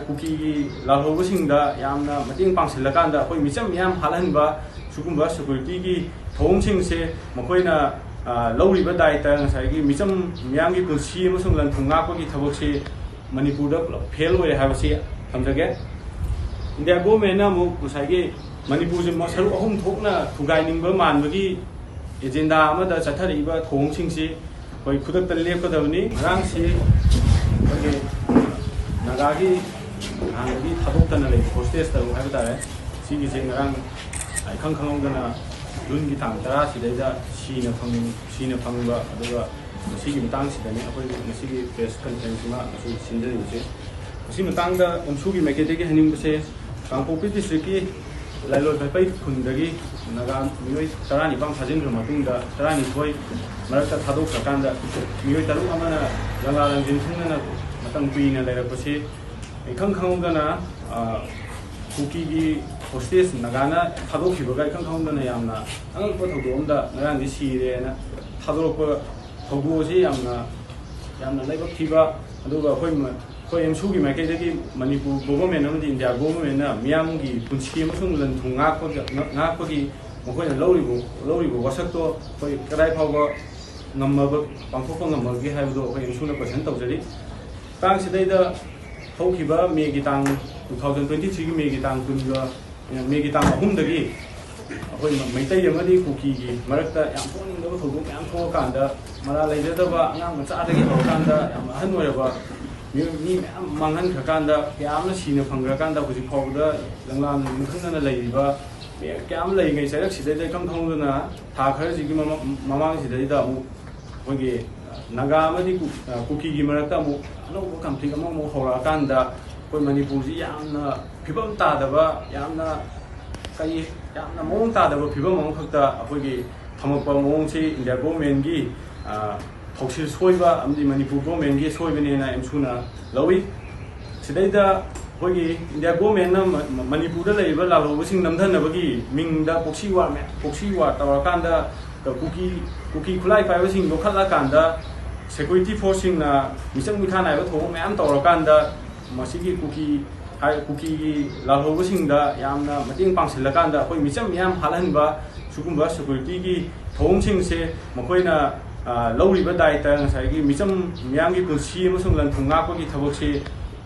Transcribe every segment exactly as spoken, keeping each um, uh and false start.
ꯀꯨꯀꯤꯒꯤ ꯂꯥꯜꯍꯧꯕꯁꯤꯡꯗ ꯌꯥꯝꯅ ꯃꯇꯦꯡ ꯄꯥꯡꯁꯤꯜꯂꯀꯥꯟꯗ ꯑꯩꯈꯣꯏ ꯃꯤꯆꯝ ꯃꯤꯌꯥꯝ ꯍꯥꯠꯍꯟꯕ ꯁꯤꯒꯨꯝꯕ ꯁꯦꯀ꯭ꯌꯨꯔꯤꯇꯤꯒꯤ ꯊꯧꯑꯣꯡꯁꯤꯡꯁꯦ ꯃꯈꯣꯏꯅ, ꯑ, ꯂꯧꯔꯤꯕ ꯗꯥꯏꯇ ꯉꯁꯥꯏꯒꯤ ꯃꯤꯆꯝ ꯃꯤꯌꯥꯝꯒꯤ ꯄꯨꯟꯁꯤ ꯑꯃꯁꯨꯡ ꯂꯟ ꯊꯨꯝ ꯉꯥꯛꯄꯒꯤ ꯊꯕꯛꯁꯤ ꯃꯅꯤꯄꯨꯔꯗ ꯄꯨꯂꯞ ꯐꯦꯜ ꯑꯣꯏꯔꯦ ꯍꯥꯏꯕꯁꯤ ꯊꯝꯖꯒꯦ꯫ ꯏꯟꯗꯤꯌꯥ ꯒꯣꯔꯃꯦꯟꯅ ꯑꯃꯨꯛ ꯉꯁꯥꯏꯒꯤ ꯃꯅꯤꯄꯨꯔꯁꯦ ꯃ-, ꯁꯔꯨꯛ ꯑꯍꯨꯝ ꯊꯣꯛꯅ ꯊꯨꯒꯥꯏꯅꯤꯡꯕ ꯃꯥꯟꯕꯒꯤ ꯑꯦꯖꯦꯟꯗꯥ ꯑꯃꯗ ꯆꯠꯊꯔꯛꯏꯕ ꯊꯧꯑꯣꯡꯁꯤꯡꯁꯤ ꯑꯩꯈꯣꯏ ꯈꯨꯗꯛꯇ ꯂꯦꯞꯀꯗꯕꯅꯤ꯫ ꯉꯔꯥꯡꯁꯤ ꯑꯩꯈꯣꯏꯒꯤ ꯅꯥꯒꯥꯒꯤ ꯍꯥꯟꯅꯗꯒꯤ ꯊꯥꯗꯣꯛꯇꯅ ꯂꯩꯕ ꯍꯣꯁꯇꯦꯖ ꯇꯔꯨꯛ ꯍꯥꯏꯕ ꯇꯥꯔꯦ, ꯁꯤꯒꯤꯁꯦ ꯉꯔꯥꯡ ꯏꯈꯪ ꯈꯪꯍꯧꯗꯅ ꯖꯨꯟꯒꯤ ꯇꯥꯡ ꯇꯔꯥ ꯁꯤꯗꯩꯗ ꯁꯤꯅ ꯐꯪ-, ꯁꯤꯅ ꯐꯪꯕ, ꯑꯗꯨꯒ ꯃꯁꯤꯒꯤ ꯃꯇꯥꯡꯁꯤꯗꯅꯤ ꯑꯩꯈꯣꯏ ꯉꯁꯤꯒꯤ ꯄ꯭ꯔꯦꯁ ꯀꯟꯐꯔꯦꯟꯁ ꯑꯃ ꯉꯁꯤ ꯁꯤꯟꯖꯔꯤꯕꯁꯦ꯫ ꯃꯁꯤ ꯃꯇꯥꯡꯗ ꯑꯦꯝꯁꯨꯒꯤ ꯃꯥꯏꯀꯩꯗꯒꯤ ꯍꯥꯏꯅꯤꯡꯕꯁꯦ, ꯀꯥꯡꯄꯣꯛꯄꯤ ꯗꯤꯁꯇ꯭ꯔꯤꯛꯀꯤ ꯂꯥꯏꯂꯣꯏ ꯄꯥꯏꯄꯩ ꯈꯨꯟꯗꯒꯤ ꯅꯥꯒꯥ ꯃꯤꯑꯣꯏ ꯇꯔꯥꯅꯤꯄꯥꯟ ꯐꯥꯖꯤꯟꯈ꯭ꯔ ꯃꯇꯨꯡꯗ, ꯇꯔꯥꯅꯤꯊꯣꯏ ꯃꯔꯛꯇ ꯊꯥꯗꯣꯛꯈ꯭ꯔꯀꯥꯟꯗ, ꯃꯤꯑꯣꯏ ꯇꯔꯨꯛ ꯑꯃꯅ ꯂꯪꯂꯥ ꯂꯪꯖꯤꯟ ꯈꯪꯗꯅ ꯃꯇꯝ ꯀꯨꯏꯅ ꯂꯩꯔꯛꯄꯁꯤ ꯏꯈꯪ ꯈꯪꯍꯧꯗꯅ, ꯑ, ꯀꯨꯀꯤꯒꯤ ꯍꯣꯁꯇꯦꯖ ꯅꯥꯒꯥꯅ ꯊꯥꯗꯣꯛꯈꯤꯕꯒ ꯏꯈꯪ ꯈꯪꯍꯧꯗꯅ ꯌꯥꯝꯅ ꯑꯉꯛꯄ ꯊꯧꯗꯣꯛ ꯑꯃꯗ ꯉꯔꯥꯡꯗꯤ ꯁꯤꯔꯦꯅ ꯊꯥꯗꯣꯔꯛꯄ ꯊꯧꯗꯣꯛ ꯑꯁꯤ ꯌꯥꯝꯅ, ꯌꯥꯝꯅ ꯂꯥꯏꯕꯛ ꯊꯤꯕ, ꯑꯗꯨꯒ ꯑꯩꯈꯣꯏ ꯃ-, ꯑꯩꯈꯣꯏ ꯑꯦꯝꯁꯨꯒꯤ ꯃꯥꯏꯀꯩꯗꯒꯤ ꯃꯅꯤꯄꯨꯔ ꯒꯣꯚꯔꯟꯃꯦꯟꯠ ꯑꯃꯗꯤ ꯏꯟꯗꯤꯌꯥ ꯒꯣꯚꯔꯟꯃꯦꯟꯠꯅ ꯃꯤꯌꯥꯝꯒꯤ ꯄꯨꯟꯁꯤ ꯑꯃꯁꯨꯡ ꯂꯟ ꯊꯨꯝ ꯉꯥꯛꯄꯒ-, ꯉ-, ꯉꯥꯛꯄꯒꯤ ꯃꯈꯣꯏꯅ ꯂꯧꯔꯤꯕ, ꯂꯧꯔꯤꯕ ꯋꯥꯁꯛꯇꯣ ꯑꯩꯈꯣꯏ ꯀꯗꯥꯏ ꯐꯥꯎꯕ ꯉꯝꯃꯕ, ꯄꯥꯡꯊꯣꯛꯄ ꯉꯝꯃꯒꯦ ꯍꯥꯏꯕꯗꯣ ꯑꯩꯈꯣꯏ ꯑꯦꯝꯁꯨꯅ ꯀꯣꯏꯁꯟ ꯇꯧꯖꯔꯤ꯫ ꯃꯇꯥꯡꯁꯤꯗꯩꯗ ꯍꯧꯈꯤꯕ ꯃꯦꯒꯤ ꯇꯥꯡ, two thousand twenty threeꯒꯤ ꯃꯦꯒꯤ ꯇꯥꯡ ꯀꯨꯟꯒ, ꯃꯦꯒꯤ ꯇꯥꯡ ꯑꯍꯨꯝꯗꯒꯤ ꯑꯩꯈꯣꯏ ꯃꯩꯇꯩ ꯑꯃꯗꯤ ꯀꯨꯀꯤꯒꯤ ꯃꯔꯛꯇ ꯌꯥꯝ ꯊꯣꯛꯅꯤꯡꯗꯕ ꯊꯧꯗꯣꯛ ꯃꯌꯥꯝ ꯊꯣꯛꯑꯀꯥꯟꯗ, ꯃꯔꯥꯜ ꯂꯩꯖꯗꯕ ꯑꯉꯥꯡ ꯃꯆꯥꯗꯒꯤ ꯍꯧꯔꯀꯥꯟꯗ ꯌꯥꯝ ꯑꯍꯟ ꯑꯣꯏꯔꯕ ꯃꯤꯑꯣꯏ, ꯃꯤ ꯃꯌꯥꯝ ꯃꯥꯡꯍꯟꯈ꯭ꯔꯀꯥꯟꯗ, ꯀꯌꯥ ꯑꯃꯅ ꯁꯤꯅ ꯐꯪꯈ꯭ꯔꯀꯥꯟꯗ, ꯍꯧꯖꯤꯛ ꯐꯥꯎꯕꯗ ꯂꯪꯂꯥ ꯅꯤꯡꯈꯪꯗꯅ ꯂꯩꯔꯤꯕ ꯃꯤ ꯀꯌꯥ ꯑꯃ ꯂꯩꯔꯤꯉꯩ ꯆꯩꯔꯛꯁꯤꯗꯩꯗ ꯏꯈꯪ ꯈꯪꯍꯧꯗꯅ ꯊꯥ ꯈꯔꯁꯤꯒꯤ ꯃꯃꯥ-, ꯃꯃꯥꯡꯁꯤꯗꯩꯗ ꯑꯃꯨꯛ ꯑꯩꯈꯣꯏꯒꯤ ꯅꯥꯒꯥ ꯑꯃꯗꯤ ꯀꯨ-, ꯀꯨꯀꯤꯒꯤ ꯃꯔꯛꯇ ꯑꯃꯨꯛ ꯑꯅꯧꯕ ꯀꯟꯐ꯭ꯂꯤꯛ ꯑꯃꯃꯨꯛ ꯍꯧꯔꯛꯑꯀꯥꯟꯗ, ꯑꯩꯈꯣꯏ ꯃꯅꯤꯄꯨꯔꯁꯤ ꯌꯥꯝꯅ ꯐꯤꯕꯝ ꯇꯥꯗꯕ, ꯌꯥꯝꯅ ꯀꯔꯤ, ꯌꯥꯝꯅ ꯃꯑꯣꯡ ꯇꯥꯗꯕ ꯐꯤꯕꯝ ꯑꯃꯈꯛꯇ ꯑꯩꯈꯣꯏꯒꯤ ꯊꯝꯃꯛꯄ ꯃꯑꯣꯡꯁꯤ ꯏꯟꯗꯤꯌꯥ ꯒꯣꯔꯃꯦꯟꯒꯤ, ꯑ, ꯊꯧꯁꯤꯜ ꯁꯣꯏꯕ ꯑꯃꯗꯤ ꯃꯅꯤꯄꯨꯔ ꯒꯣꯔꯃꯦꯟꯒꯤ ꯁꯣꯏꯕꯅꯦꯅ ꯑꯦꯝꯁꯨꯅ ꯂꯧꯏ꯫ ꯁꯤꯗꯩꯗ ꯑꯩꯈꯣꯏꯒꯤ ꯏꯟꯗꯤꯌꯥ ꯒꯣꯔꯃꯦꯟꯅ ꯃ-, ꯃ-, ꯃꯅꯤꯄꯨꯔꯗ ꯂꯩꯔꯤꯕ ꯂꯥꯜꯍꯧꯕꯁꯤꯡ ꯅꯝꯊꯅꯕꯒꯤ ꯃꯤꯡꯗ proxy war ꯃꯌꯥꯝ, proxy war ꯇꯧꯔꯀꯥꯟꯗ ꯀꯨꯀꯤ, ꯀꯨꯀꯤ ꯈꯨꯠꯂꯥꯏ ꯄꯥꯏꯕꯁꯤꯡ ꯌꯣꯛꯈꯠꯂꯀꯥꯟꯗ security forceꯁꯤꯡꯅ ꯃꯤꯆꯪ ꯃꯤꯈꯥ ꯅꯥꯏꯕ ꯊꯧꯑꯣꯡ ꯃꯌꯥꯝ ꯇꯧꯔꯀꯥꯟꯗ ꯃꯁꯤꯒꯤ ꯀꯨꯀꯤ ꯍꯥꯏ, ꯀꯨꯀꯤꯒꯤ ꯂꯥꯜꯍꯧꯕꯁꯤꯡꯗ ꯌꯥꯝꯅ ꯃꯇꯦꯡ ꯄꯥꯡꯁꯤꯜꯂꯀꯥꯟꯗ ꯑꯩꯈꯣꯏ ꯃꯤꯆꯝ ꯃꯤꯌꯥꯝ ꯍꯥꯠꯍꯟꯕ ꯁꯤꯒꯨꯝꯕ ꯁꯦꯀ꯭ꯌꯨꯔꯤꯇꯤꯒꯤ ꯊꯧꯑꯣꯡꯁꯤꯡꯁꯦ ꯃꯈꯣꯏꯅ, ꯑ, ꯂꯧꯔꯤꯕ ꯗꯥꯏꯇ, ꯉꯁꯥꯏꯒꯤ ꯃꯤꯆꯝ ꯃꯤꯌꯥꯝꯒꯤ ꯄꯨꯟꯁꯤ ꯑꯃꯁꯨꯡ ꯂꯟ ꯊꯨꯝ ꯉꯥꯛꯄꯒꯤ ꯊꯕꯛꯁꯤ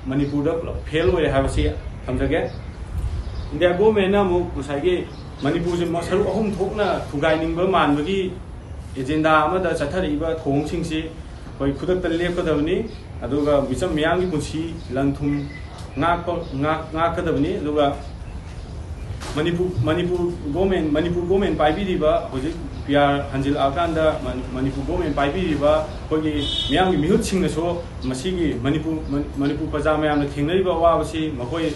ꯃꯅꯤꯄꯨꯔꯗ ꯄꯨꯂꯞ ꯐꯦꯜ ꯑꯣꯏꯔꯦ ꯍꯥꯏꯕꯁꯤ ꯊꯝꯖꯒꯦ꯫ ꯏꯟꯗꯤꯌꯥ ꯒꯣꯔꯃꯦꯟꯅ ꯑꯃꯨꯛ ꯉꯁꯥꯏꯒꯤ ꯃꯅꯤꯄꯨꯔꯁꯦ ꯃ-, ꯁꯔꯨꯛ ꯑꯍꯨꯝ ꯊꯣꯛꯅ ꯊꯨꯒꯥꯏꯅꯤꯡꯕ ꯃꯥꯟꯕꯒꯤ ꯑꯦꯖꯦꯟꯗꯥ ꯑꯃꯗ ꯆꯠꯊꯔꯛꯏꯕ ꯊꯧꯑꯣꯡꯁꯤꯡꯁꯤ ꯑꯩꯈꯣꯏ ꯈꯨꯗꯛꯇ ꯂꯦꯞꯀꯗꯕꯅꯤ꯫ ꯑꯗꯨꯒ ꯃꯤꯆꯝ ꯃꯤꯌꯥꯝꯒꯤ ꯄꯨꯟꯁꯤ, ꯂꯟ ꯊꯨꯝ ꯉꯥꯛꯄ, ꯉꯥꯛ-, ꯉꯥꯛꯀꯗꯕꯅꯤ꯫ ꯑꯗꯨꯒ ꯃꯅꯤꯄꯨꯔ, ꯃꯅꯤꯄꯨꯔ ꯒꯣꯔꯃꯦꯟ, ꯃꯅꯤꯄꯨꯔ ꯒꯣꯔꯃꯦꯟ ꯄꯥꯏꯕꯤꯔꯤꯕ, ꯍꯧꯖꯤꯛ ꯄꯤ ꯑꯥꯔ ꯍꯟꯖꯤꯜꯂꯛꯑꯀꯥꯟꯗ ꯃꯅꯤ-, ꯃꯅꯤꯄꯨꯔ ꯒꯣꯔꯃꯦꯟ ꯄꯥꯏꯕꯤꯔꯤꯕ ꯑꯩꯈꯣꯏꯒꯤ ꯃꯤꯌꯥꯝꯒꯤ ꯃꯤꯍꯨꯠꯁꯤꯡꯅꯁꯨ ꯃꯁꯤꯒꯤ ꯃꯅꯤꯄꯨꯔ, ꯃꯅꯤ-, ꯃꯅꯤꯄꯨꯔ ꯄ꯭ꯔꯖꯥ ꯃꯌꯥꯝꯅ ꯊꯦꯡꯅꯔꯤꯕ ꯑꯋꯥꯕꯁꯤ ꯃꯈꯣꯏ,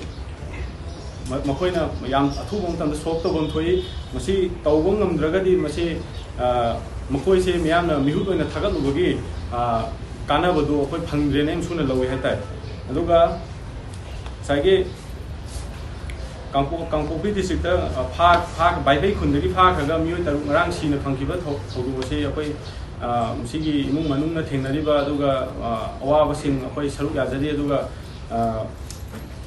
ꯃ-, ꯃꯈꯣꯏꯅ ꯌꯥꯝ ꯑꯊꯨꯕ ꯃꯇꯝꯗ ꯁꯣꯜꯕ ꯇꯧꯐꯝ ꯊꯣꯛꯏ꯫ ꯃꯁꯤ ꯇꯧꯕ ꯉꯝꯗ꯭ꯔꯒꯗꯤ ꯃꯁꯤ, ꯑ, ꯃꯈꯣꯏꯁꯦ ꯃꯤꯌꯥꯝꯅ ꯃꯤꯍꯨꯠ ꯑꯣꯏꯅ ꯊꯥꯒꯠꯂꯨꯕꯒꯤ, ꯑ, ꯀꯥꯟꯅꯕꯗꯨ ꯑꯩꯈꯣꯏ ꯐꯪꯗ꯭ꯔꯦꯅ ꯑꯩꯅ ꯁꯨꯅ ꯂꯧꯏ ꯍꯥꯏꯇꯥꯔꯦ꯫ ꯑꯗꯨꯒ ꯉꯁꯥꯏꯒꯤ ꯀꯥꯡꯄꯣꯛ-, ꯀꯥꯡꯄꯣꯛꯄꯤ ꯗꯤꯁꯇ꯭ꯔꯤꯛꯇ, ꯑ, ꯐꯥ-, ꯐꯥ-, ꯕꯥꯏꯕꯩ ꯈꯨꯟꯗꯒꯤ ꯐꯥꯈ꯭ꯔꯒ ꯃꯤꯑꯣꯏ ꯇꯔꯨꯛ ꯉꯔꯥꯡ ꯁꯤꯅ ꯐꯪꯈꯤꯕ ꯊꯧ-, ꯊꯧꯗꯣꯛ ꯑꯁꯤ ꯑꯩꯈꯣꯏ, ꯑ, ꯁꯤꯒꯤ ꯏꯃꯨꯡ ꯃꯅꯨꯡꯅ ꯊꯦꯡꯅꯔꯤꯕ ꯑꯗꯨꯒ, ꯑ, ꯑꯋꯥꯕꯁꯤꯡ ꯑꯩꯈꯣꯏ ꯁꯔꯨꯛ ꯌꯥꯖꯔꯤ꯫ ꯑꯗꯨꯒ, ꯑ,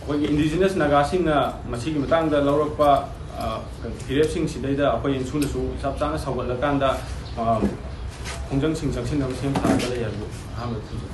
ꯑꯩꯈꯣꯏꯒꯤ ꯏꯟꯗꯤꯖꯤꯅꯁ ꯅꯥꯒꯥꯁꯤꯡꯅ ꯃꯁꯤꯒꯤ ꯃꯇꯥꯡꯗ ꯂꯧꯔꯛꯄ, ꯑ, ꯐꯤꯔꯦꯞꯁꯤꯡꯁꯤꯗꯩꯗ ꯑꯩꯈꯣꯏ ꯏꯟꯁꯨꯅꯁꯨ ꯆꯞ ꯆꯥꯅ ꯁꯧꯒꯠꯂꯀꯥꯟꯗ, ꯑ, ꯈꯣꯡꯖꯪꯁꯤꯡ ꯆꯪꯁꯤꯟꯅꯕ ꯁꯦꯝ ꯁꯥꯔꯒ ꯂꯩ ꯍꯥꯏꯕꯗꯨ ꯑꯍꯥꯟꯕꯗ ꯊꯝꯖꯒꯦ꯫